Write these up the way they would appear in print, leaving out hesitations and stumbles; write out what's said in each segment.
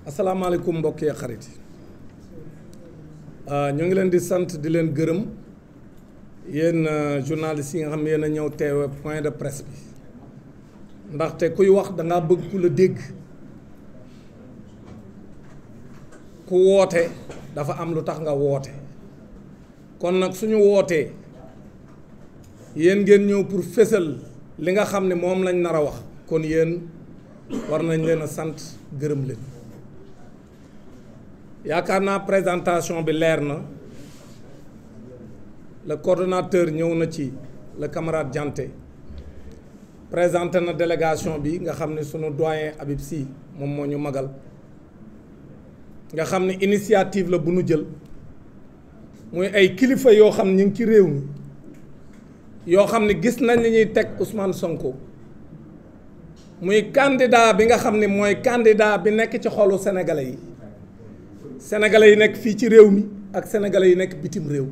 asalaamaaleykum mbokk yi xarit ñu ngi leen di sant di leen gërëm yéen journalistes yi nga xam ne yéen a ñëw teewe point de presse bi ndaxte kuy wax da nga bëgg ku la dégg ku woote dafa am lu tax nga woote kon nag suñu wootee yéen ngeen ñëw pour fésal li nga xam ne moom lañ nar a wax kon yéen war nañ leen a sant gërëm leen. yaakaar naa présentation bi leer na le coordonnateur ñëw na ci le camarade Dianté présenté na délégation bi nga xam ne sunu doyen Habib Sy moom moo ñu magal nga xam ne initiative la bu nu jël muy ay kilifa yoo xam ne ñu ngi ci réew mi yoo xam ne gis nañ li ñuy teg Ousmane Sonko muy candidat bi nga xam ne mooy candidat bi nekk ci xolu sénégalais yi. sénégalais yi nekk fii ci réew mi ak sénégalais yi nekk bitim réew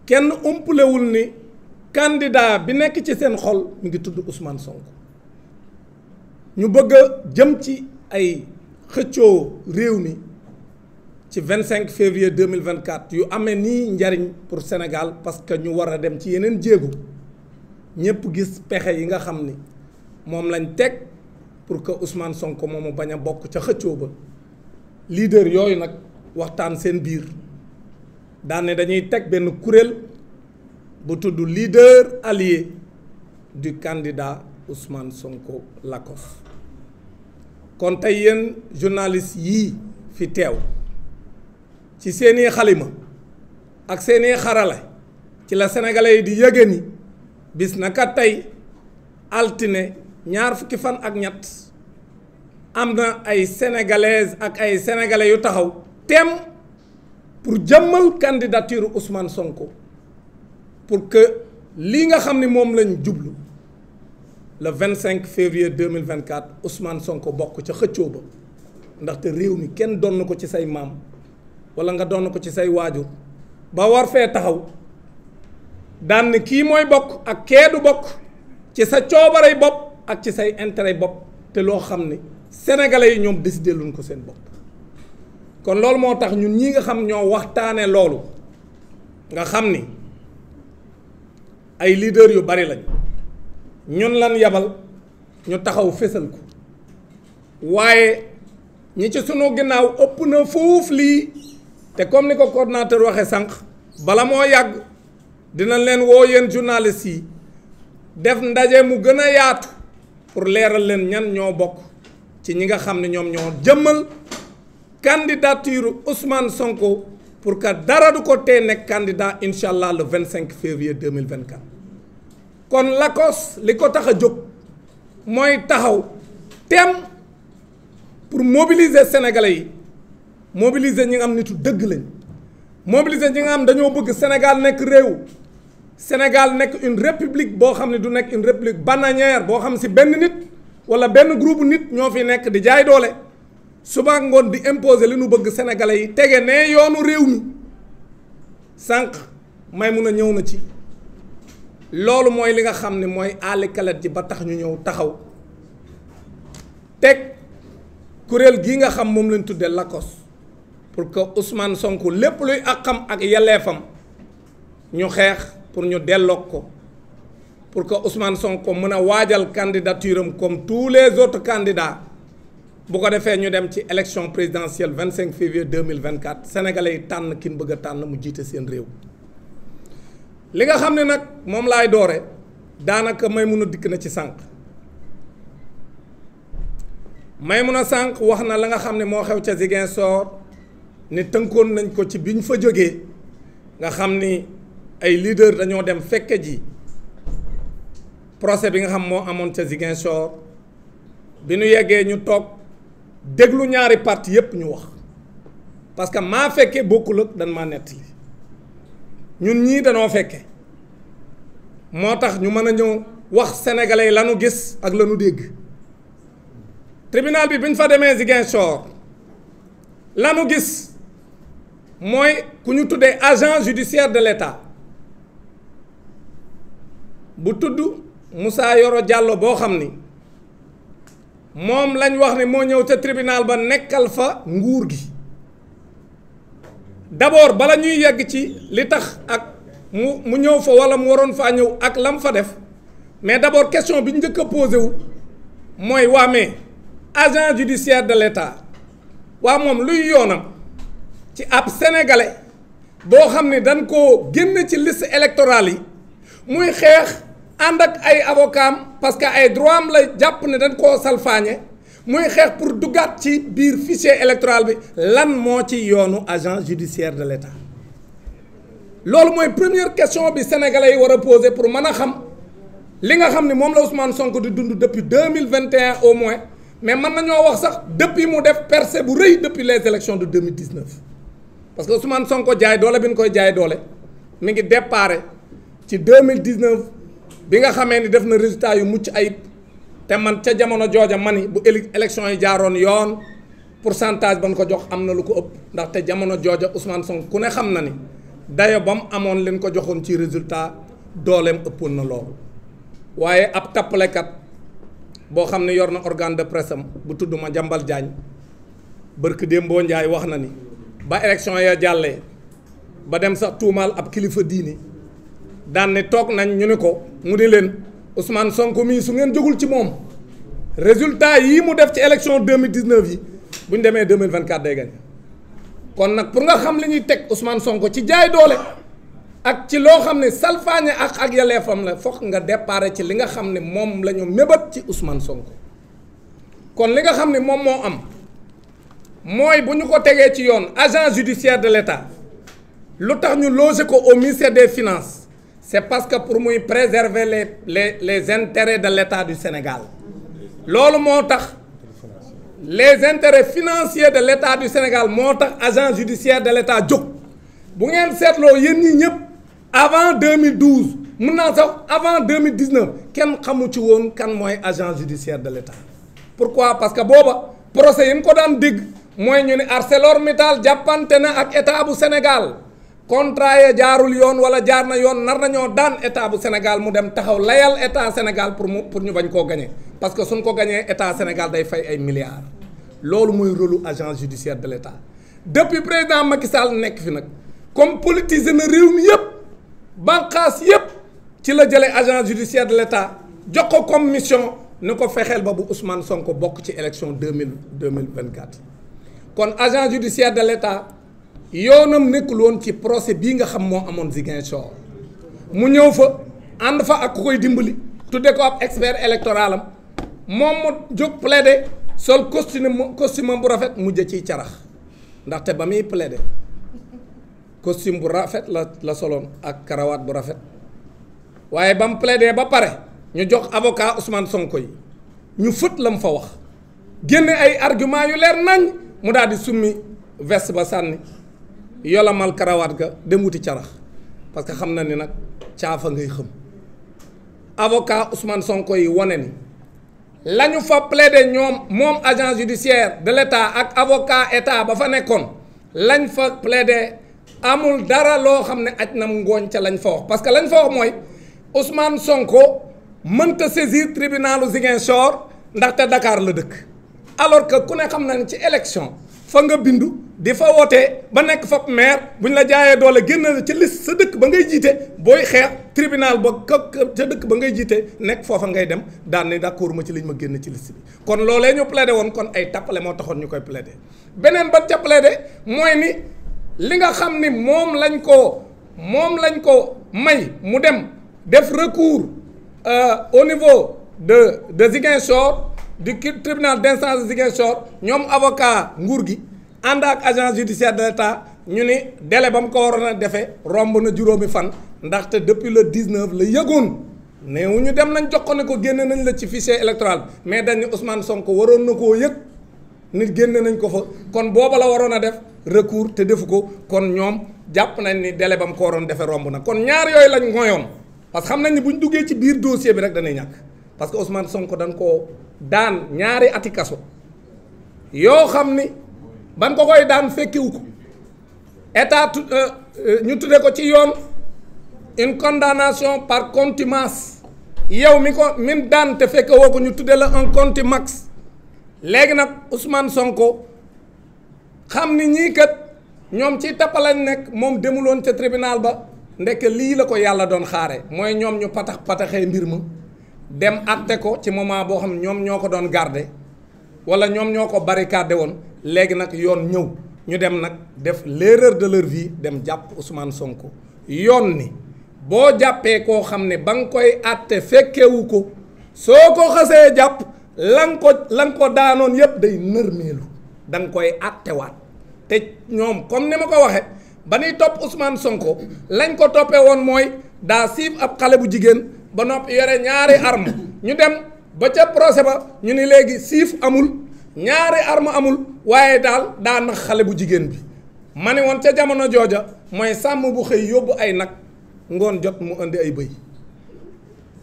kenn umpulewul ni candidat bi nekk ci seen xol mi ngi tudd Ousmane Sonko ñu bëgg a jëm ci ay xëccoo réew mi ci 25 février 2024 yu amee nii njariñ pour Sénégal parce que ñu war a dem ci yeneen jéego ñëpp gis pexe yi nga xam ni moom lañ teg pour que Ousmane Sonko moomu bañ a bokk ca xëccoo ba. leader yooyu nag waxtaan seen biir daan ne dañuy teg benn kuréel bu tudd leader allié du candidat Ousmane Sonko Lakos kon tey yéen journalistes yii fi teew ci seeni xalima ak seeni xarala ci la sénégalais yi di yëge ni bis naka tey altine ñaar fukki fan ak ñett am na ay sénégalaises ak ay sénégalais yu taxaw teem pour jëmmal candidature Ousmane Sonko pour que lii nga xam ni moom lañ jublu le 25 février 2024 Ousmane Sonko bokk ca xëccoo ba ndaxte réew mi kenn doon ko ci say maam wala nga doon ko ci say waajur ba war fee taxaw daan ni kii mooy bokk ak kee du bokk ci sa coobarey bopp ak ci say intérêt bopp te loo xam ni. sénégalais yi ñoom décidé luñ ko seen bopp kon loolu moo tax ñun ñi nga xam ñoo waxtaane loolu nga xam ni ay leader yu bari lañ ñun lan yabal ñu taxaw fésal ko waaye ñi ci sunu ginnaaw ëpp na foofu lii te comme ni ko coordonnateur waxee sànq bala moo yàgg dinañ leen woo yéen journalistes yi def ndaje mu gën a yaatu pour leeral leen ñan ñoo bokk ci ñi nga xam ne ñoom ñoo jëmmal candidature Ousmane Sonko pour que dara du ko tee nekk candidat incha allah le 25 février 2024. kon Lakos li ko tax a jóg mooy taxaw teem pour mobiliser sénégalais yi mobiliser ñi nga xam nitu dëgg lañ mobiliser ñi nga xam dañoo bëgg Sénégal nekk réew Sénégal nekk une république boo xam ne du nekk une république bananière boo xam si benn nit. wala benn groupe nit ñoo fi nekk di jaay doole suba ngoon di imposer li nu bëgg sénégalais yi tege ne yoonu réew mi sànq may mun a ñëw na ci loolu mooy li nga xam ne mooy àllikalet ji ba tax ñu ñëw taxaw teg kuréel gii nga xam moom lañ tuddee Lakos pour que Ousmane Sonko lépp luy àqam ak yelleefam ñu xeex pour ñu delloog ko pour que Ousmane Sonko mën a waajal candidature am comme tous les autres candidats bu ko defee ñu dem ci élection présidentielle 25 février 2024 sénégalais yi tànn kin bëgg a tànn mu jiite seen réew. li nga xam ne nag moom laay doore daanaka may mun a dikk na ci sànq may mun a sànq wax na la nga xam ne moo xew ca Ziguinchor ni tënkoon nañ ko ci bi ñu fa jógee nga xam ni ay leader dañoo dem fekke ji. procès bi nga xam moo amoon ca Ziguinchor bi ñu yeggee ñu toog déglu ñaari parti yépp ñu wax parce que maa fekkee bokkul ak dan maa nettali ñun ñii danoo fekke moo tax ñu mën a ñëw wax sénégalais yi lanu gis ak lanu dégg tribunal bi ñu fa demee Ziguinchor lanu gis mooy ku ñu tuddee agent judiciaire de l'État bu tudd Moussa Yoro Diallo boo xam ni moom lañ wax ne moo ñëw ca tribunal ba nekkal fa nguur gi d'abord bala ñuy yegg ci li tax ak mu ñëw fa wala mu waroon faa ñëw ak lam fa def mais d'abord question bi ñu njëkk a posé wu mooy waa mais agent judiciaire de l'État waa moom luy yoonam ci ab sénégalais boo xam ne dañ koo génn ci liste électorale yi muy xeex ànd ak ay avocat parce que ay droit am la jàpp ne dañ koo salfaañe muy xeex pour duggaat ci biir fichier électoral bi lan moo ci yoonu agent judiciaire de l'État loolu mooy première question bi sénégalais yi war a poser pour mën a xam li nga xam ne moom la Ousmane Sonko di dund depuis 2021 au moins mais mën nañoo wax sax depuis mu def percée bu rëy depuis les élections de 2019 parce que Ousmane Sonko jaay doole bi ñu koy jaay doole mi ngi déparé ci 2019 bi nga xamee ni def na résultat yu mucc ayib te man ca jamono jooja mani bu élection yi jaaroon yoon pourcentage ba ñu ko jox am na lu ko ëpp ndaxte jamono jooja Ousmane Sonko ku ne xam na ni dayo ba mu amoon leen ko joxoon ci résultat dooleem ëppoon na loolu waaye ab tappalekat boo xam ne yor na organe de presse am bu tudd Madiambal Diagne bërk Dembo Ndiaye wax na ni ba élection ya jàllee ba dem sax tuumaal ab kilifa diini daan ne toog nañ ñu ni ko mu ni leen Ousmane Sonko mii su ngeen jógul ci moom résultat yii mu def ci élection 2019 yi bu ñu demee 2024 day gañ kon nag pour nga xam li ñuy teg Ousmane Sonko ci jaay doole ak ci loo xam ne salfaañe ak yelleefam la foog nga déparé ci li nga xam ne moom la ñu mébat ci Ousmane Sonko kon li nga xam ne moom moo am mooy bu ñu ko tegee ci yoon agent judiciaire de l'État lu tax ñu loger ko au ministère des Finances c'est parce que pour muy préserver les intérêts de l'État du Sénégal loolu moo tax les intérêts financiers de l'État du Sénégal moo tax agent judiciaire de l'État jóg bu ngeen seetloo yéen ñi ñëpp avant 2012 mun naa sax avant 2019 kenn xamu ci woon kan mooy agent judiciaire de l'État pourquoi parce que booba procès yi ñu ko daan dégg mooy ñu ne ArcelorMittal jàppante na ak état bu Sénégal contrat ya jaarul yoon wala jaar na yoon nar nañoo daan état bu Sénégal mu dem taxaw layal état Sénégal pour ñu bañ koo gañee parce que suñ ko gañee état Sénégal day fay ay milliards loolu mooy rôlu agent judiciaire de l'État depuis président Macky Sall nekk fi nag comme politiser na réew mi yëpp banqaas yëpp ci la jëlee agent judiciaire de l'État jox ko comme mission ni ko fexeel ba bu Ousmane Sonko bokk ci élection 2024 kon agent judiciaire de l'État yoonam nekkul woon ci procès bii nga xam moo amoon Ziguinchor mu ñëw fa ànd fa ak ku koy dimbali tudde ko ab expert électoral am moom mu jóg plaider sol costume bu rafet mujj ciy carax ndaxte ba muy plaider costume bu rafet la soloon ak karawaat bu rafet waaye ba mu plaider ba pare ñu jox avocat Ousmane Sonko yi ñu fët la mu fa wax génne ay argument yu leer nañ mu daal di summi veste ba sànni yolamal karawaat ga dem wuti carax parce que xam na ni nag caafa ngay xëm avocat Ousmane Sonko yi wane ni la ñu fa plaider ñoom moom agent judiciaire de l'État ak avocat état ba fa nekkoon lañ fa plaider amul dara loo xam ne aj na ngooñ ca lañ fa wax parce que lañ fa wax mooy Ousmane Sonko mënta saisir tribunalu Ziguinchor ndaxte Dakar la dëkk alors que ku ne xam na ne ci élection fa nga bindu di fa wootee ba nekk fa maire bu ñu la jaayee doole génn la ca liste sa dëkk ba ngay jiite booy xeex tribunal ba ca dëkk ba ngay jiite nekk foofa ngay dem daan ne d'accord ma ci liñ ma génn ci liste bi kon loolee ñu plaider woon kon ay tappale moo taxoon ñu koy plaider beneen ba ca plaider mooy ni li nga xam ni moom lañ ko may mu dem def recours au niveau de Ziguinchor du tribunal d'instance de Ziguinchor ñoom avocat nguur gi ànd ak agent judiciaire de l'État ñu ni délai ba mu ko waroon a defee romb na juróomi fan ndaxte depuis le 19 la yëgoon neewu ñu dem nañ jox ko ne ko génne nañ la ci fichier électoral mais dañ ne Ousmane Sonko waroon na koo yëg nit génne nañ ko fa kon booba la waroon a def recours te defu ko kon ñoom jàpp nañ ni délai ba mu ko waroon defee romb na kon ñaar yooyu lañ ngoyoon parce que xam nañ ni bu ñu duggee ci biir dossier bi rek danay ñàkk parce que Ousmane Sonko dañ koo daan ñaari ati kaso yoo xam ni ban ko koy daan fekkiwu ko état ñu tuddee ko ci yoon une condamnation par contumace yow mi ko min daan te fekke woo ko ñu tuddee la un contumax léegi nag Ousmane Sonko xam ni ñii kat ñoom ci tappalañ nekk moom demuloon ca tribunal ba ndekk lii la ko yàlla doon xaare mooy ñoom ñu pataxee mbir ma dem atte ko ci moment boo xam ne ñoom ñoo ko doon garder wala ñoom ñoo ko barricadé woon léegi nag yoon ñëw ñu dem nag def l'erreur de leur vie dem jàpp Ousmane Sonko yoon ni boo jàppee koo xam ne ba nga koy atte fekkewu ko soo ko xasee jàpp la nga ko daanoon yépp day nërmeelu da nga koy attewaat te ñoom comme ni ma ko waxe ba ñuy topp Ousmane Sonko lañ ko toppee woon mooy daa siif ab xale bu jigéen ba noppi yore ñaari arme ñu dem ba ca procès ba ñu ni léegi siif amul ñaari arme amul waaye daal daa nax xale bu jigéen bi ma ne woon ca jamono jooja mooy sàmm bu xëy yóbbu ay nag ngoon jot mu indi ay bëy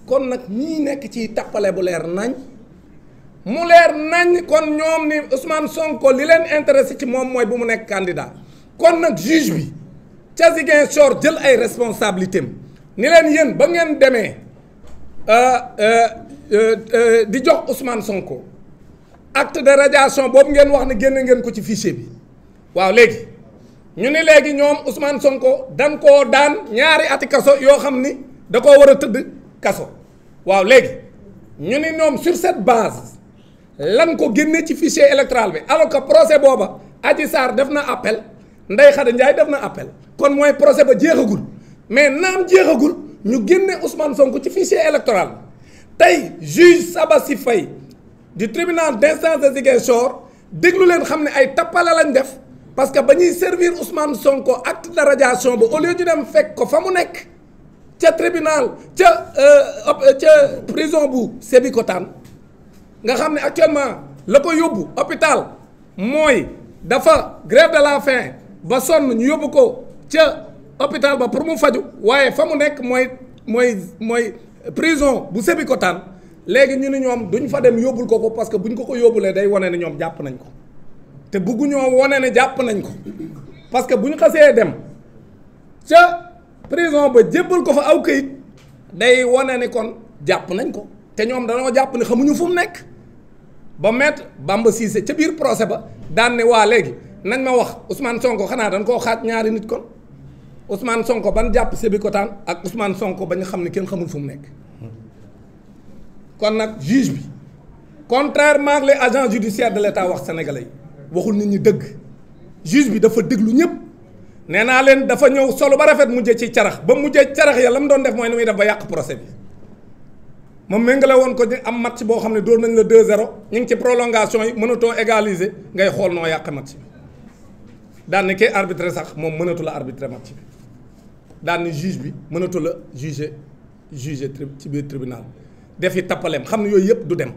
kon nag ñii nekk ci tappale bu leer nañ mu leer nañ kon ñoom ni Ousmane Sonko li leen intéressé ci moom mooy bu mu nekk candidat kon nag juge bi ca Ziguinchor jël ay responsabilités am ni leen yéen ba ngeen demee di jox Ousmane Sonko acte de radiation boobu ngeen wax ne génne ngeen ko ci fichier bi waaw léegi ñu ni léegi ñoom Ousmane Sonko dañ koo daan ñaari ati kaso yoo xam ni da koo war a tëdd kaso waaw léegi ñu ni ñoom sur cette base lan ko génne ci fichier électoral bi alors que procès booba Adji Sarr def na appel Ndeye Khady Ndiaye def na appel kon mooy procès ba jeexagul mais naam jeexagul ñu génne Ousmane Sonko ci fichier électoral tey juge Sabassi Faye du tribunal d'instance de Ziguinchor déglu leen xam ne ay tappale lañ def parce que ba ñuy servir Ousmane Sonko acte de radiation ba au lieu ñu dem fekk ko fa mu nekk ca tribunal ca prison bu Sébikotane nga xam ne actuellement la ko yóbbu hôpital mooy dafa grève de la faim ba sonn ñu yóbbu ko ca hôpital ba pour mu faju waaye fa mu nekk mooy prison bu Sébikotane léegi ñu ni ñoom duñ fa dem yóbbul ko parce que buñ ko yóbbulee day wane ne ñoom jàpp nañ ko te bëgguñoo wane ne jàpp nañ ko parce que bu ñu xasee dem ca prison ba jébbal ko fa aw këyit day wane ne kon jàpp nañ ko te ñoom dañoo jàpp ne xamuñu fu mu nekk ba maître Bamba Cissé ca biir procès ba daan ne waa léegi nañ ma wax Ousmane Sonko xanaa dañ koo xaaj ñaari nit kon Ousmane Sonko ban jàpp Sébikotane ak Ousmane Sonko ba ñu xam ne kenn xamul fu mu nekk kon nag juge bi contrairement ak les agents judiciaires de l'État wax sénégalais yi waxul nit ñi dëgg juge bi dafa déglu ñëpp nee naa leen dafa ñëw solo ba rafet mujjee ci carax ba mujjee carax ya la mu doon def mooy ni muy def ba yàq procès bi moom méngale woon ko am match boo xam ne dóor nañ la 2-0 ñu ngi ci prolongation yi mënatoo égaliser ngay xool noo yàq match bi daan ni kay arbitré sax moom mënatu la arbitré match bi daan ni juge bi mënatu la juger ci biir tribunal defi tappaleem xam ne yooyu yëpp du dem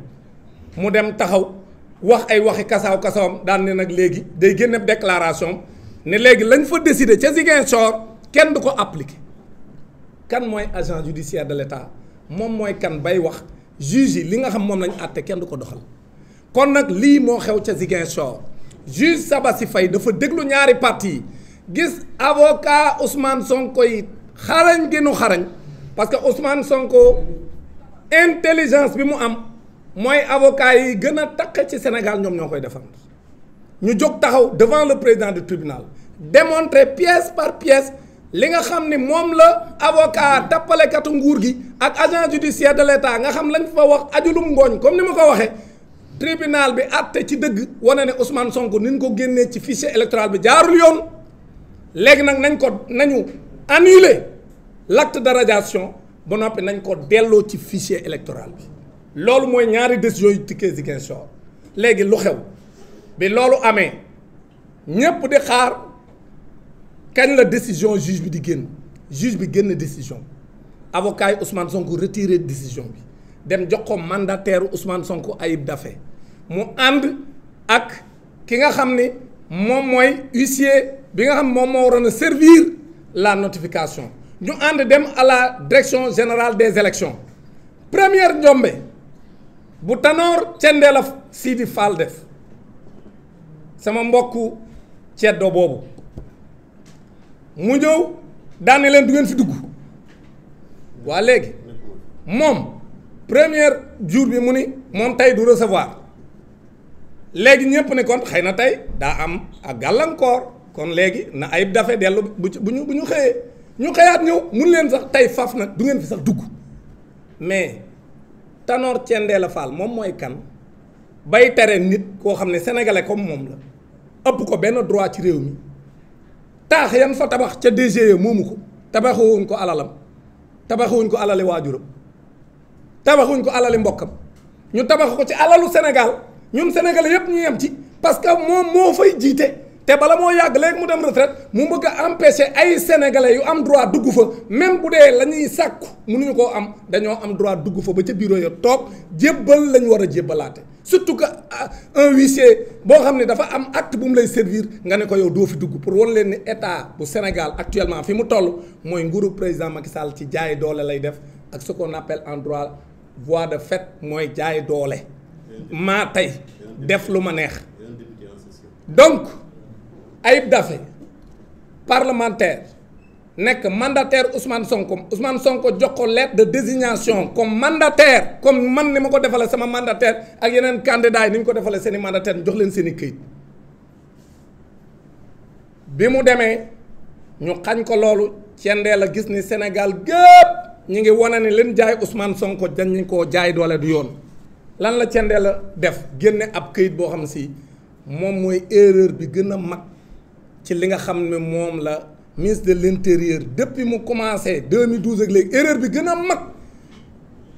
mu dem taxaw wax ay waxi kasawam daan ne nag léegi day génne déclaration ne léegi lañ fa décider ca Ziguinchor kenn du ko appliquer kan mooy agent judiciaire de l'État moom mooy kan bay wax juge yi li nga xam moom lañ àtte kenn du ko doxal kon nag lii moo xew ca Ziguinchor juge Sabassi Faye dafa déglu ñaari parti yi gis avocat Ousmane Sonko yi xarañ gi nu xarañ parce que Ousmane Sonko intelligence bi mu am mooy avocat yi gën a taqe ci Sénégal ñoom ñoo koy défendre ñu jóg taxaw devant le président du tribunal démontrer pièce par pièce li nga xam ni moom la avocat tappalekatu nguur gi ak agent judiciaire de l'État nga xam lañ fa wax ajulum ngooñ comme ni ma ko waxee tribunal bi àtte ci dëgg wane ne Ousmane Sonko ni ñu ko génnee ci fichier électoral bi jaarul yoon léegi nag nañu annuler l'acte de radiation ba noppi nañ ko delloo ci fichier électoral bi loolu mooy ñaari décisions yu tikkee Ziguinchor léegi lu xew bi loolu amee ñépp di xaar kañ la décision juge bi di génn juge bi génn décision avocat yi Ousmane Sonko retiré décision bi dem jox ko mandataire Ousmane Sonko Ayib Daffé mu ànd ak ki nga xam ni moom mooy huissier bi nga xam moom moo waroon a servir la notification ñu ànd dem à la direction générale des élections première njombe bu Tanor Thiendella Sidi Fall def sama mbokku ceddo boobu mu ñëw daane leen du ngeen fi dugg waa léegi moom premier jour bi mu ni moom tey du recevoir léegi ñëpp ne kon xëy na tey daa am ak gàllankoor kon léegi na Ayib Daffé dellu bu ñu xëyee ñu xëyaat ñëw mun leen sax tey faf nag du ngeen fi sax dugg mais Tanor Thiendella Fall moom mooy kan bay tere nit koo xam ne sénégalais comme moom la ëpp ko benn droit ci réew mi taax yan fa tabax ca DGE moomu ko tabaxuwuñ ko alalam tabaxuwuñ ko alali waajuram tabaxuñ ko alali mbokkam ñu tabax ko ci alalu Sénégal ñun sénégalais yépp ñu yem ci parce que moom moo fay jiite te bala moo yàgg léegi mu dem retraite mu bëgg a empêcher ay sénégalais yu am droit dugg fa même bu dee la ñuy sàkku mënuñu koo am dañoo am droit dugg fa ba ca bureau ya toog jébbal lañ war a jébbalaate surtout que un huissier boo xam ne dafa am acte bu mu lay servir nga ne ko yow doo fi dugg pour wan leen ni état bu Sénégal actuellement fi mu toll mooy nguuru président Macky Sall ci jaay doole lay def ak ce qu'on appelle en droit voie de fait mooy jaay doole maa tey def lu ma neex donc Ayib Daffé parlementaire nekk mandataire Ousmane Sonko jox ko lettre de désignation comme mandataire comme man ni ma ko defalee sama mandataire ak yeneen candidats yi ni ñu ko defalee seen i mandataire jox leen seen i këyit bi mu demee ñu xañ ko loolu Thiendella la gis ni Sénégal gépp ñu ngi wane ni leen jaay Ousmane Sonko dañ koo jaay doole du yoon lan la Thiendella la def génne ab këyit boo xam si moom mooy erreur bi gën a mag ci li nga xam ne moom la ministre de l'intérieur depuis mu commencé 2012 ak léegi erreur bi gën a mag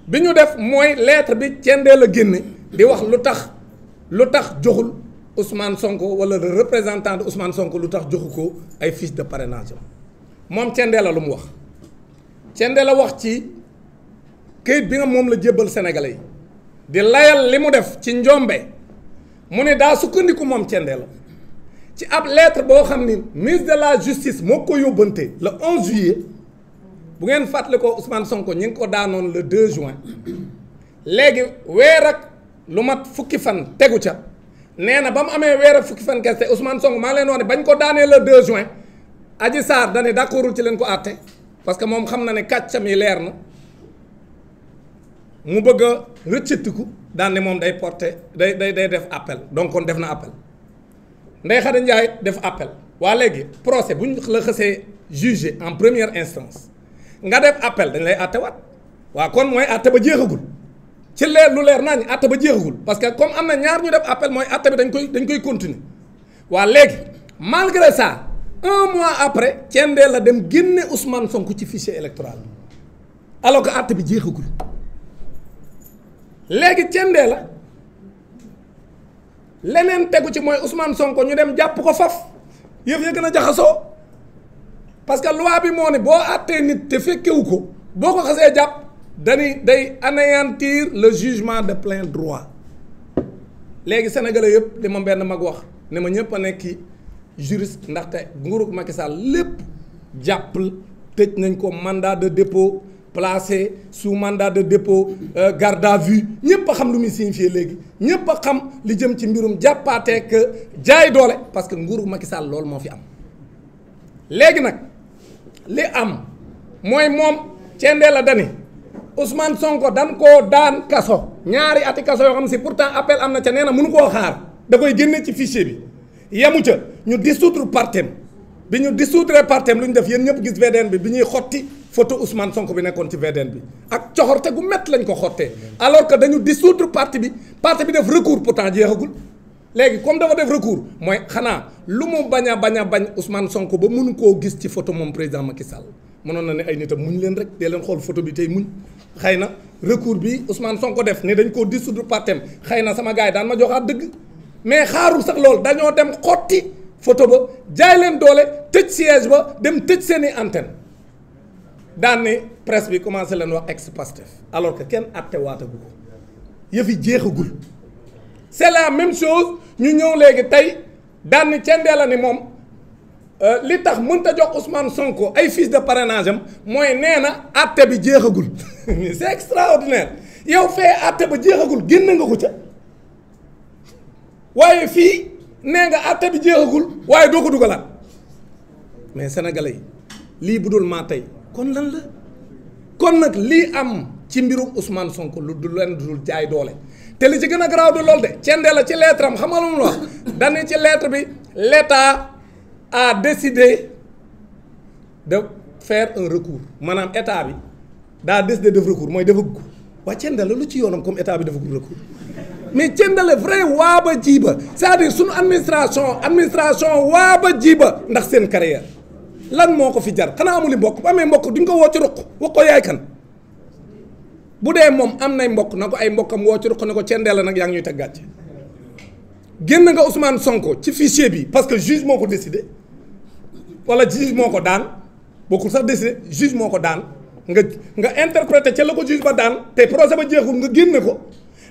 bi ñu def mooy lettre bi Thiendella la génne di wax lu tax joxul Ousmane Sonko wala le représentant de Ousmane Sonko lu tax joxu ko ay fiche de parrainage moom Thiendella lu mu wax Thiendella wax ci këyit bi nga moom la jébbal Sénégalais yi di layal li mu def ci njombe mu ne daa sukkandiku moom Thiendella ci ab lettre boo xam ni ministre de la justice moo ko yóbbante le 11 juillet bu ngeen fàttali ko Ousmane Sonko ñi ngi ko daanoon le 2 juin léegi weer ak lu mat fukki fan tegu ca nee na ba mu amee weer ak fukki fan kese Ousmane Sonko maa ngi leen wax ne bañ ko daanee le 2 juin Adji Sarr dane d'accordul ci leen ko àtte parce que moom xam na ne kàccam yi leer na mu bëgg a rëccatiku daan ne moom day porter day def appel donc kon def na appel Ndeye Khady Ndiaye def appel waa léegi procès bu ñu la xësee jugé en première instance nga def appel dañ lay àtte waat waaw kon mooy àtte ba jeexagul ci leer lu leer naa ñu àtte ba jeexagul parce que comme am na ñaar ñu def appel mooy àtte bi dañ koy continuer waa léegi malgré ça un mois après Thiendella la dem génne Ousmane Sonko ci fichier électoral bi alors que àtte bi jeexagul léegi Thiendella la leneen tegu ci mooy Ousmane Sonko ñu dem jàpp ko faf yëf ya gën a jaxasoo parce que loi bi moo ne boo àttee nit te fekkewu ko boo ko xasee jàpp day anéantir le jugement de plein droit léegi sénégalais yëpp li ma benn mag wax ne ma ñëpp a nekki juriste ndaxte nguuru Macky Sall lépp jàppal tëj nañ ko mandat de dépôt placé sous mandat de dépôt garde à vue ñëpp a xam lu muy signifié léegi ñëpp a xam li jëm ci mbirum jàppaateek jaay doole parce que nguuru Macky Sall loolu moo fi am léegi nag li am mooy moom Thiendella dani Ousmane Sonko dan koo daan kaso ñaari ati kaso yoo xam si pourtant appel am na ca nee na mënu koo xaar da koy génne ci fichier bi yemu ca ñu dissoudre partem bi ñu dissoudre partem lu ñu def yéen ñëpp gis VDN bi ñuy xotti photo Ousmane Sonko bi nekkoon ci VDN bi ak coxorte gu métti lañ ko xottee alors que dañu dissoudre parti bi def recours pourtant jeexagul léegi comme dafa def recours mooy xanaa lu mu bañ a bañ Ousmane Sonko ba mënu koo gis ci photo moom président Macky Sall mënoon na ne ay nitam muñ leen rek dee leen xool photo bi tey muñ xëy na recours bi Ousmane Sonko def ne dañ koo dissoudre partem xëy na sama gars yi daan ma joxaat dëgg mais xaarul sax loolu dañoo dem xotti photo ba jaay leen doole tëj siège ba dem tëj seeni antenne daan ne presse bi commencé leen wax ex-Pastef alors que kenn atte waatagu ko yëf yi jeexagul c'est la même chose ñu ñëw léegi tey daan ni Thiendella ni moom li tax mënta jox Ousmane Sonko ay fiche de parrainage am mooy nee na atte bi jeexagul c'est extraordinaire yow fee atte ba jeexagul génn nga ko ca waaye fii nee nga atte bi jeexagul waaye doo ko dugalaat mais sénégalais yi lii bu dul maa tey kon lan la kon nag lii am ci mbirum Ousmane Sonko lu dul leen dul jaay doole te li ci gën a garaaw de loolu de Thiendella ci lettre am xam nga lu mu wax dañu ci lettre bi l'État a décidé de faire un recours maanaam état bi daa décidé def recours mooy defagul ko waa Thiendella lu ci yoonam comme état bi defagul recours mais Thiendella vrai waaba jiiba c'est-à-dire suñu administration waaba jiiba ndax seen carrière lan moo ko fi jar xanaa amuli mbokk bu amee mbokk duñ ko woo ci ruq wax ko yaay kan bu dee moom am nay mbokk na ko ay mbokkam woo ci ruq ne ko Thiendella nag yaa ngi ñuy teg gàcce génn nga Ousmane Sonko ci fichier bi parce que juge moo ko décidé wala juge moo ko daan bokkul sax décidé juge moo ko daan nga interprété ca la ko juge ba daan te procès ba jeexul nga génne ko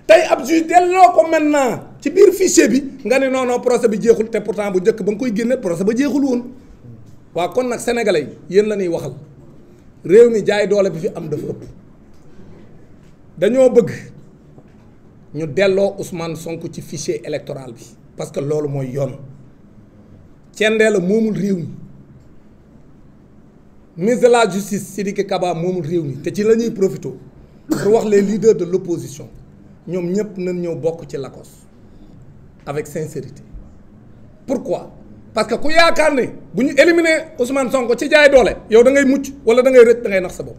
tey ab juge delloo ko maintenant ci biir fichier bi nga ne non non procès bi jeexul te pourtant bu njëkk ba nga koy génne procès ba jeexul woon waaw kon nag sénégalais yi yéen la ñuy waxal réew mi jaay doole bi fi am dafa ëpp dañoo bëgg ñu delloo Ousmane Sonko ci fichier électoral bi parce que loolu mooy yoon Thiendella moomul réew mi ministre de la justice Sidiki Kaba moomul réew mi te ci la ñuy profité pour wax les leaders de l'opposition ñoom ñëpp nañ ñëw bokk ci lakos avec sincérité pourquoi parce que ku yaakaar ne bu ñu éliminer Ousmane Sonko ci jaay doole yow da ngay mucc wala da ngay rëcc da ngay nax sa bopp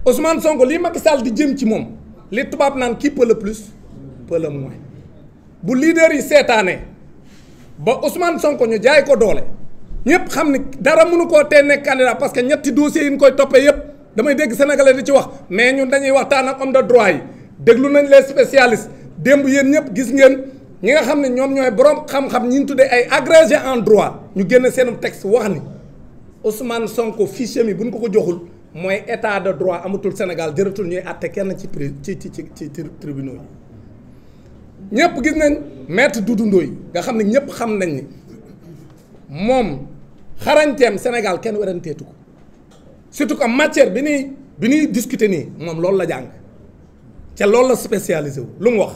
Ousmane Sonko lii Macky Sall di jëm ci moom li tubaab naan qui peut le plus peut le moins bu leader yi seetaanee ba Ousmane Sonko ñu jaay ko doole ñëpp xam ni dara mënu koo tee nekk candidat parce que ñetti dossiers yi ñu koy toppee yëpp damay dégg sénégalais di ci wax mais ñun dañuy waxtaan ak homme de droit yi déglu nañ les spécialistes démb yéen ñëpp gis ngeen ñi nga xam ne ñoom ñooy borom xam-xam ñi ñu tuddee ay agrégé en droit ñu génn seen texte wax ni Ousmane Sonko fichier mi bu ñu ko joxul mooy état de droit amatul Sénégal jëratul ñuy àtte kenn ci tribunaux yi ñëpp gis nañ maître Doudou Ndoye nga xam ne ñëpp xam nañ ni moom xarañteem Sénégal kenn weranteetu ko surtout que matière bi ñuy discuter nii moom loolu la jàng ca loolu la spécialisé wu lu mu wax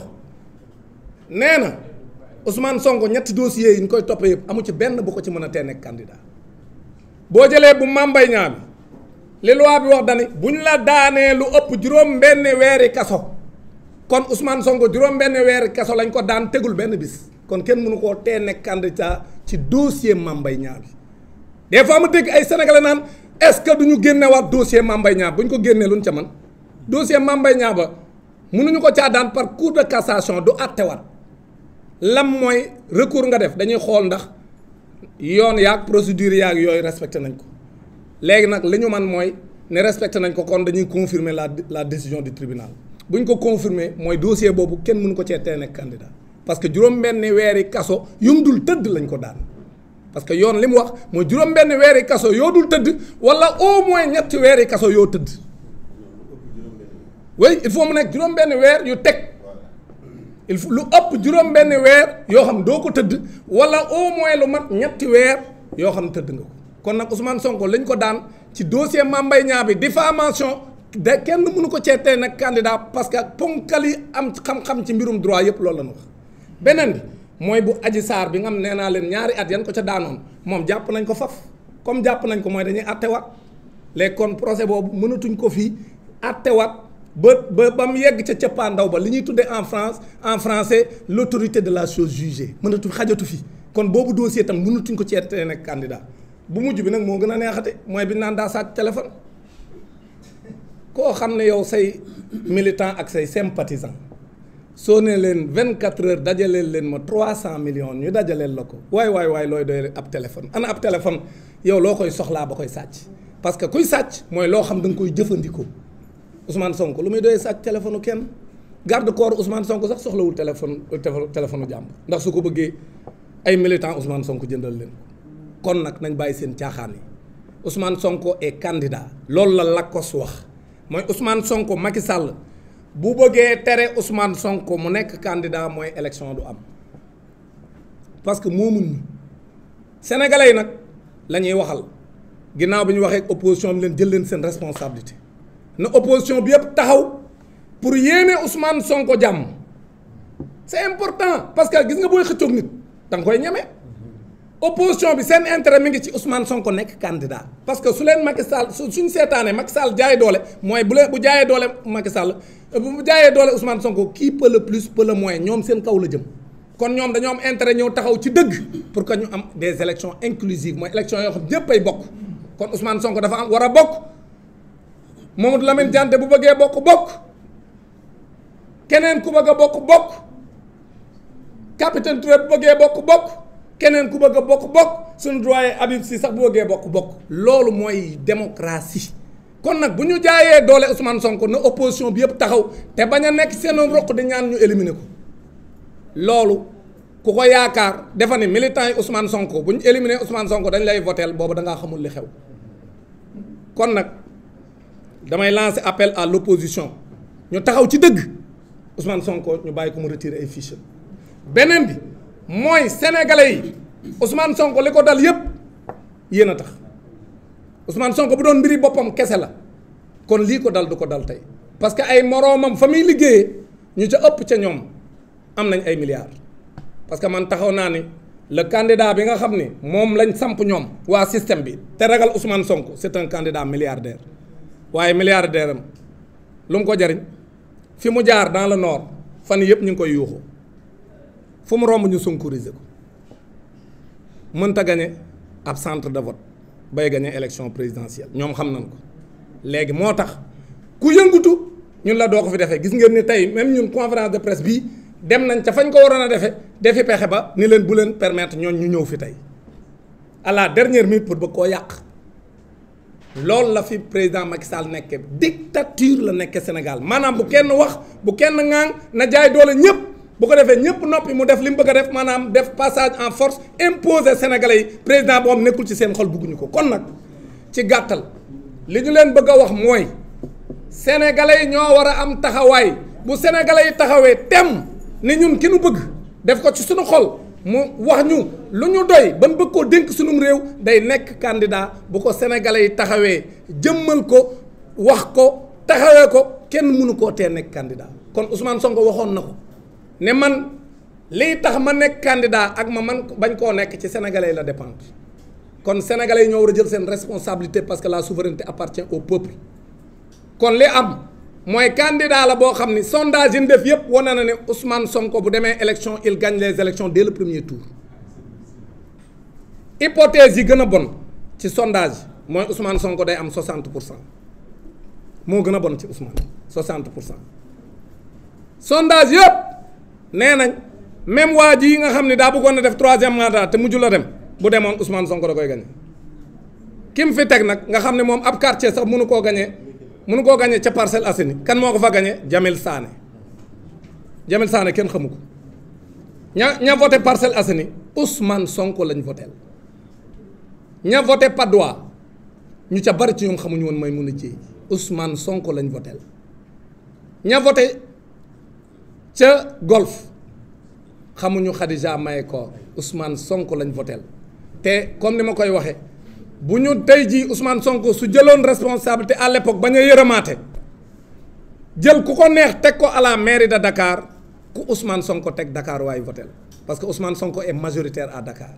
nee na Ousmane Sonko ñetti dossiers yi ñu koy toppee yëpp amu ci benn bu ko ci mën a tee nekk candidat boo jëlee bu Mame Mbaye Niang bi li loi bi wax dani bu ñu la daanee lu ëpp juróom benn weeri kaso kon Ousmane Sonko juróom benn weeri kaso lañ ko daan tegul benn bis kon kenn mënu koo tee nekk candidat ci dossier Mame Mbaye Niang bi des fois ma dégg ay sénégalais naan est-ce que du ñu génnewaat dossier Mame Mbaye Niang bu ñu ko génnee lu ñu ca man dossier Mame Mbaye Niang ba mënuñu ko caa daan par cour de cassation du àttewaat lam mooy recours nga def dañuy xool ndax yoon yaag procédure yaag yooyu respecté nañ ko léegi nag li ñu man mooy ne respecté nañ ko kon dañuy confirmer la décision du tribunal bu ñu ko confirmer mooy dossier boobu kenn mënu ko cee tee nekk candidat parce que juróom-benni weeri kaso yum dul tëdd lañ ko daan parce que yoon li mu wax mooy juróom-benni weeri kaso yoo dul tëdd wala au moins ñetti weeri kaso yoo tëdd oui il faut mu nekk juróom-benni weer yu teg il faut lu ëpp juróom-benni weer yoo xam doo ko tëdd wala au moins lu mat ñetti weer yoo xam tëdd nga ko kon nag Ousmane Sonko lañ ko daan ci dossier Mame Mbaye Niang bi diffamation de kenn mënu ko ceetee nag candidat parce que ponkal yi am xam-xam ci mbirum droit yëpp loolu la ñu wax beneen bi mooy bu Adji Sarr bi nga xam nee naa leen ñaari at yan ko ca daanoon moom jàpp nañ ko faf comme jàpp nañ ko mooy dañuy attewaat léegi kon procès boobu mënatuñ ko fii attewaat ba mu yegg ca cëppaandaw ba li ñuy tuddee en français l'autorité de la chose jugée mënatu xajatu fi kon boobu dossier tam mënatuñ ko ceetee nag candidat bu mujj bi nag moo gën a neexate mooy bi naan daa sàcc téléphone koo xam ne yow say militant ak say sympathisant soo ne leen 24 heures dajaleel leen ma 300 millions ñu dajaleel la ko waay looy doy ab téléphone ana ab téléphone yow loo koy soxlaa ba koy sàcc parce que kuy sàcc mooy loo xam da nga koy jëfandikoo Ousmane Sonko lu muy doyee sàcc téléphone kenn garde corps Ousmane Sonko sax soxlawul téléphone jàmbur ndax su ko bëggee ay militant Ousmane Sonko jëndal leen kon nag nañ bàyyi seen caaxaan yi Ousmane Sonko est candidat loolu la Lacoste wax mooy Ousmane Sonko Macky Sall bu bëggee tere Ousmane Sonko mu nekk candidat mooy élection du am parce que moomun ñu sénégalais yi nag la ñuy waxal ginnaaw bi ñu waxee opposition bi leen jël leen seen responsabilité na opposition bi yëpp taxaw pour yéene Ousmane Sonko jàmm c'est important parce que gis nga booy xëccoog nit da nga koy ñeme opposition bi seen intérêt mi ngi ci Ousmane Sonko nekk candidat parce que su leen Macky Sall suñ seetaanee Macky Sall jaay doole mooy bu jaayee doole Macky Sall bu mu jaayee doole Ousmane Sonko qui peut le plus peut le moins ñoom seen kaw la jëm kon ñoom dañoo am intérêt ñëw taxaw ci dëgg pour que ñu am des élections inclusives mooy élections yoo xam ñëpp ay bokk kon Ousmane Sonko dafa am war a bokk Mamadou Lamine Diante bu bëggee bokk keneen ku bëgg a bokk capitaine Touré bu bëggee bokk keneen ku bëgg a bokk suñu doyen Habib Sy sax bu bëggee bokk loolu mooy démocratie kon nag bu ñu jaayee doole Ousmane Sonko na opposition bi yëpp taxaw te bañ a nekk seen roq di ñaan ñu éliminer ko loolu ku ko yaakaar defa ne militant yi Ousmane Sonko bu ñu éliminer Ousmane Sonko dañ lay voteel boobu da ngaa xamul li xew kon nag damay lancer appel à l'opposition ñu taxaw ci dëgg Ousmane Sonko ñu bàyyi ko mu retirer ay fiches beneen bi mooy sénégalais yi Ousmane Sonko li ko dal yëpp yéen a tax Ousmane Sonko bu doon mbiri boppam kese la kon lii ko dal du ko dal tey parce que ay moroomam fa muy liggéeyee ñu ca ëpp ca ñoom am nañ ay milliards parce que man taxaw naa ni le candidat bi nga xam ni moom lañ samp ñoom waa système bi te ragal Ousmane Sonko c'est un candidat milliardaire waaye milliardaire am lu mu ko jariñ fi mu jaar dans le nord fan yëpp ñu ngi koy yuuxu fu mu romb ñu sonkoriser ko mënta gagné ab centre de vote bay gagné élection présidentielle ñoom xam nañ ko léegi moo tax ku yëngutu ñun la doo ko fi defee gis ngeen ni tey même ñun conférence de presse bii dem nañ ca fañ ko waroon a defi pexe ba ni leen bu leen permettre ñoon ñu ñëw fi tey à la dernière minute pour bëgg koo yàq loolu la fi président Macky Sall nekke dictature la nekke Sénégal maanaam bu kenn wax bu kenn ŋaang na jaay doole ñëpp bu ko defee ñëpp noppi mu def li mu bëgg a def maanaam def passage en force imposer Sénégalais yi président boobu nekkul ci seen xol bugguñu ko kon nag ci gàttal li ñu leen bëgg a wax mooy Sénégalais yi ñoo war a am taxawaay bu Sénégalais yi taxawee tem ni ñun ki nu bëgg def ko ci suñu xol mu wax ñu lu ñu doy ban bëgg koo dénk sunum réew day nekk candidat bu ko Sénégalais yi taxawee jëmmal ko wax ko taxawee ko kenn mënu koo tee nekk candidat kon Ousmane Sonko waxoon na ko ne man lii tax ma nekk candidat ak ma man bañ koo nekk ci sénégalais la dépendre kon sénégalais yi ñoo war a jël seen responsabilité parce que la souveraineté appartient au peuple kon li am mooy candidat la boo xam ni sondage yi ñu def yëpp wane na ne Ousmane Sonko bu demee élection il gagne les élections dès le premier tour hypothèse yi gën a bon ci sondage mooy Ousmane Sonko day am 60% moo gën a bon ci Ousmane 60%. sondage yëpp nee nañ même waa ji yi nga xam ne daa bëggoon na def 3e mandat te mujj la dem bu demoon Ousmane Sonko da koy gañe kim fi teg nag nga xam ne moom ab quartier sax mënu koo gañe ca Parcelles Assainies kan moo ko fa gañe Jamil Sané kenn xamu ko ña voté Parcelles Assainies Ousmane Sonko lañ voteel ña voté Patte d'Oie ñu ca bari ci ñoom xamuñu woon may mun a jéey Ousmane Sonko lañ voteel ña voté ca Golf xamuñu Khadija Mahécor Ousmane Sonko lañ voteel te comme ni ma koy waxee bu ñu tey jii Ousmane Sonko su jëloon responsabilité à l'époque bañ a yërëmaate jël ku ko neex teg ko à la mairie de Dakar ku Ousmane Sonko teg Dakar waaye voteel parce que Ousmane Sonko est majoritaire à Dakar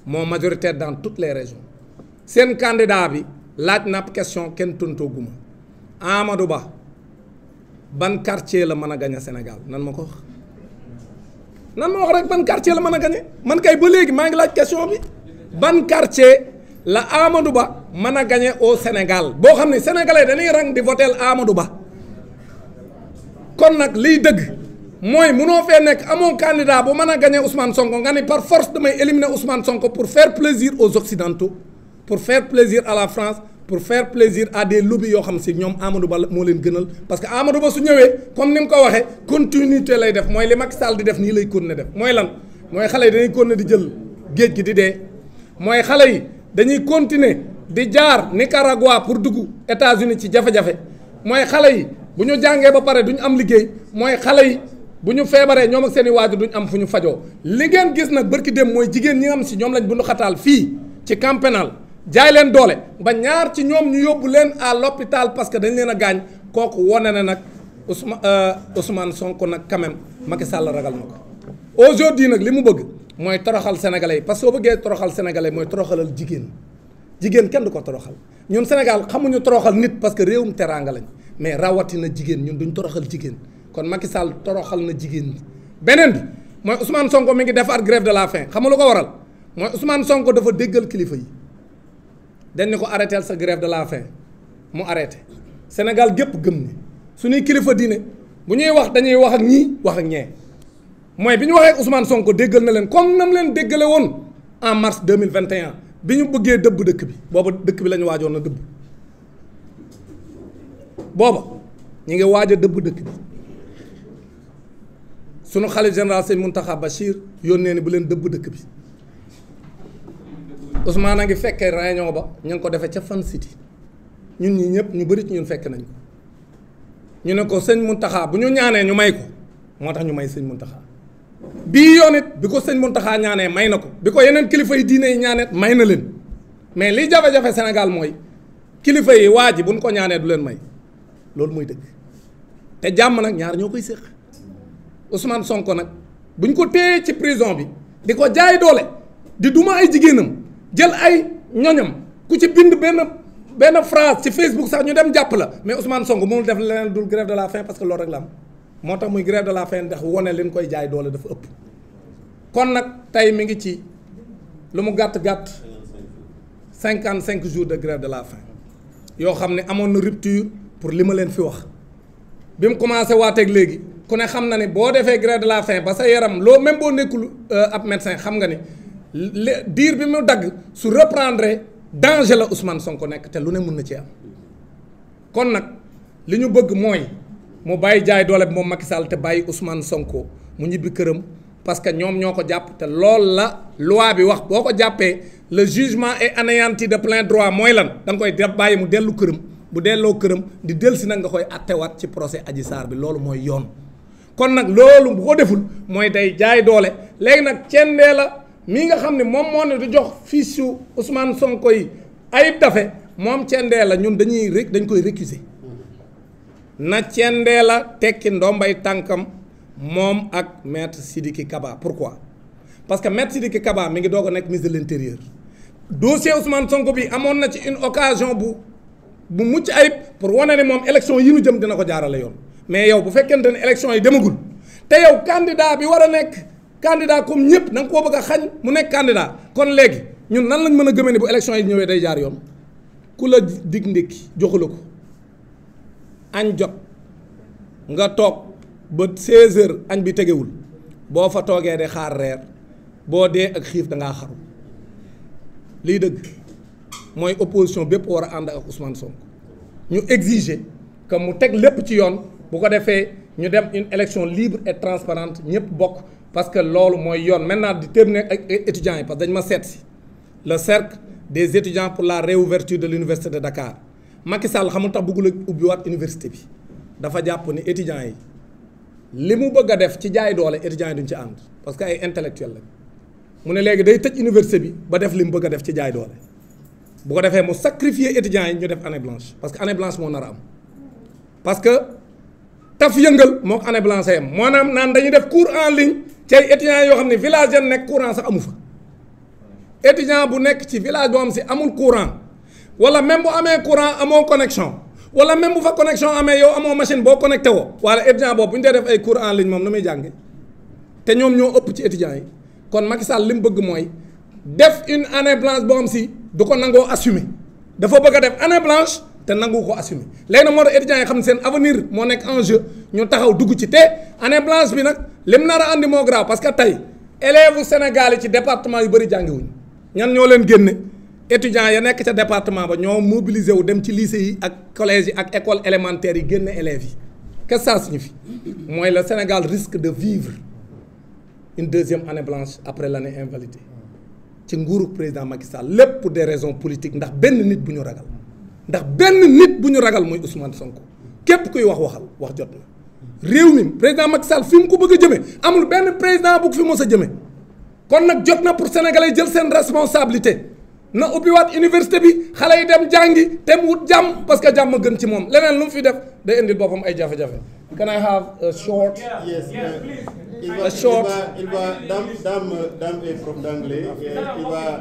moo majoritaire dans toutes les régions seen candidat bi laaj na ab question kenn tontooguma Amadou Ba ban quartier la mën a gañe Sénégal nan ma ko wax nan ma wax rek ban quartier la mën a gañe man kay ba léegi maa ngi laaj question bi ban quartier la Amadou Ba mën a gañe au Sénégal boo xam ne sénégalais dañuy rang di voter Amadou Ba kon nag liy dëgg mooy munoo fee nekk amoo candidat bu mën a gañe Ousmane Sonko nga ni par force damay éliminer Ousmane Sonko pour faire plaisir aux Occidentaux pour faire plaisir à la France pour faire plaisir à des lobbies yoo xam si ñoom Amadou Ba moo leen gënal parce que Amadou Ba su ñëwee comme ni mu ko waxee continuité lay def mooy li Macky Sall di def nii lay continuer def mooy lan mooy xale yi dañuy continuer di jël géej gi di dee mooy xale yi dañuy continuer di jaar Nicaragua pour dugg États-Unis ci jafe-jafe mooy xale yi bu ñu jàngee ba pare duñ am liggéey mooy xale yi bu ñu feebaree ñoom ak seen i waajur duñ am fu ñu fajoo li ngeen gis nag bërki dem mooy jigéen ñi nga xam si ñoom lañ bundu xataal fii ci camp pénal jaay leen doole ba ñaar ci ñoom ñu yóbbu leen à l'hôpital parce que dañ leen a gaañ kooku wane na nag Ousmane Sonko nag quand même Macky Sall ragal na ko aujourd'hui nag li mu bëgg mooy toroxal sénégalais yi parce que soo bëggee toroxal sénégalais mooy toroxalal jigéen kenn du ko toroxal ñun Sénégal xamuñu toroxal nit parce que réewum teraanga lañ mais rawatina jigéen ñun duñ toroxal jigéen kon Macky Sall toroxal na jigéen ñi. beneen bi mooy Ousmane Sonko mi ngi defaat grève de la faim xam nga lu ko waral mooy Ousmane Sonko dafa déggal kilifa yi dañ ne ko arrêté sa grève de la faim mu arrêté Sénégal gépp gëm ni suñuy kilifa diine bu ñuy wax dañuy wax ak ñii wax ak ñee mooy bi ñu waxee Ousmane Sonko déggal na leen comme nam leen déggale woon en mars 2021 bi ñu bëggee dëbb dëkk bi booba dëkk bi la ñu waajoon na dëbb booba ñu ngi waaj a dëbb dëkk bi sunu xalif général sëñ Mountakha Bachir yónnee ni bu leen dëbb dëkk bi Ousmane a ngi fekkee réunion ba ñu ngi ko defee ca Fan City ñun ñi ñëpp ñu bëri ci ñun fekk nañ ko ñu ne ko sëñ Mountakha bu ñu ñaanee ñu may ko moo tax ñu may sëñ Mountakha bii yoon it bi ko sëñ Mountakha ñaanee may na ko bi ko yeneen kilifa yi diine yi ñaanee may na leen mais li jafe-jafe Sénégal mooy kilifa yi waa ji bu ñu ko ñaanee du leen may loolu mooy dëgg te jàmm nag ñaar ñoo koy séq Ousmane Sonko nag buñ ko téye ci prison bi di ko jaay doole di duma ay jigéenam jël ay ñoñam ku ci bind benn phrase ci Facebook sax ñu dem jàpp la mais Ousmane Sonko mënul def leneen dul grève de la faim parce que loolu rek la am moo tax muy grève de la faim ndax wone leen koy jaay doole dafa ëpp. kon nag tey mi ngi ci lu mu gàtt gàtt 55 jours de grève de la faim yoo xam ne amoon na rupture pour li ma leen fi wax bi mu commencé waateeg léegi. ku ne xam na ni boo defee grève de la faim ba sa yaram loo même boo nekkul ab médecin xam nga ni diir bi mu dagg su reprendre danger la Ousmane Sonko nekk te lu ne mun na ci am kon nag li ñu bëgg mooy mu bàyyi jaay doole bi moom Macky Sall te bàyyi Ousmane Sonko mu ñibbi këram parce que ñoom ñoo ko jàpp te loolu la loi bi wax boo ko jàppee le jugement est anéanti de plein droit mooy lan da nga koy def bàyyi mu dellu këram bu delloo këram di dellusi nag nga koy attewaat ci procès Adji Sarr bi loolu mooy yoon. kon nag loolu bu ko deful mooy day jaay doole léegi nag cendee la mii nga xam ne moom moo ne du jox fiche su Ousmane Sonko yi Ayib Daffé moom cendee la ñun dañ koy récuser na cendee la tekki ndombay tànkam moom ak maître Sidiki Kaba pourquoi parce que maître Sidiki Kaba mi ngi doog a nekk ministre de l'intérieur dossier Ousmane Sonko bi amoon na ci une occasion bu mucc ayib pour wane ne moom élection yi nu jëm dina ko jaarale yoon. mais yow bu fekkente ne élection yi demagul te yow candidat bi war a nekk candidat comme ñëpp da nga koo bëgg a xañ mu nekk candidat kon léegi ñun nan lañ mën a gëmee ne bu élection yi ñëwee day jaar yoon ku la dig ndékki joxu la ko añ jot nga toog ba 16h añ bi tegewul boo fa toogee de xaar reer boo dee ak xiif da ngaa xaru lii dëgg mooy opposition bépp war a ànd ak Ousmane Sonko ñu exiger que mu teg lépp ci yoon. bu ko defee ñu dem une élection libre et transparente ñëpp bokk parce que loolu mooy yoon maintenant di terminer ak étudiants yi parce que dañ ma seet si le cercle des étudiants pour la réouverture de l'université de Dakar Macky Sall xamul tax bëggul a ubbiwaat université bi dafa jàpp ni étudiants yi li mu bëgg a def ci jaay doole étudiants yi duñ ci ànd parce que ay intellectuels lañ mu ne léegi day tëj université bi ba def li mu bëgg a def ci jaay doole bu ko defee mu sacrifier étudiants yi ñu def année blanche parce que année blanche moo nar a am parce que taf yëngal moo ko année blanche yam maanaam naan dañuy def cours en ligne ci ay étudiants yoo xam ne village yan nekk courant sax amu fa étudiant bu nekk ci village boo xam si amul courant wala même bu amee courant amoo connexion wala même bu fa connexion amee yow amoo machine boo connecté woo wala étudiant boobu bu ñu dee def ay cours en ligne moom nu muy jànge te ñoom ñoo ëpp ci étudiants yi kon Macky Sall li mu bëgg mooy def une année blanche boo xam si du ko nangoo assumer dafa bëgg a def année blanche te nangu ko assumer léegi nag moo tax étudiants yi xam ne seen avenir moo nekk en jeu ñu taxaw dugg ci te année blanche bi nag lim nar a andi moo grave parce que tey élèves Sénégal yi ci département yu bëri jàngiwuñ ñan ñoo leen génne étudiants ya nekk ca département ba ñoo mobilisé wu dem ci lycée yi ak collège yi ak école élémentaire yi génne élèves yi qu'est-ce que ça signifie mooy le Sénégal risque de vivre une deuxième année blanche après l'année invalidée ci nguuru président Macky Sall lépp pour des raisons politiques ndax benn nit bu ñu ragal ndax benn nit bu ñu ragal mooy Ousmane Sonko képp kuy waxal wax jot na réew mi président Macky Sall fi mu ko bëgg a jëme amul benn président bu ko fi mos a jëme kon nag jot na pour sénégalais jël seen responsabilité na ubbiwaat université bi xale yi dem jàngi te mu wut jàmm parce que jàmm gën ci moom leneen lu mu fi def day indil boppam ay jafe-jafe. Can I have a short? Yes, a short. Il va, dame est prof d'anglais. Il va.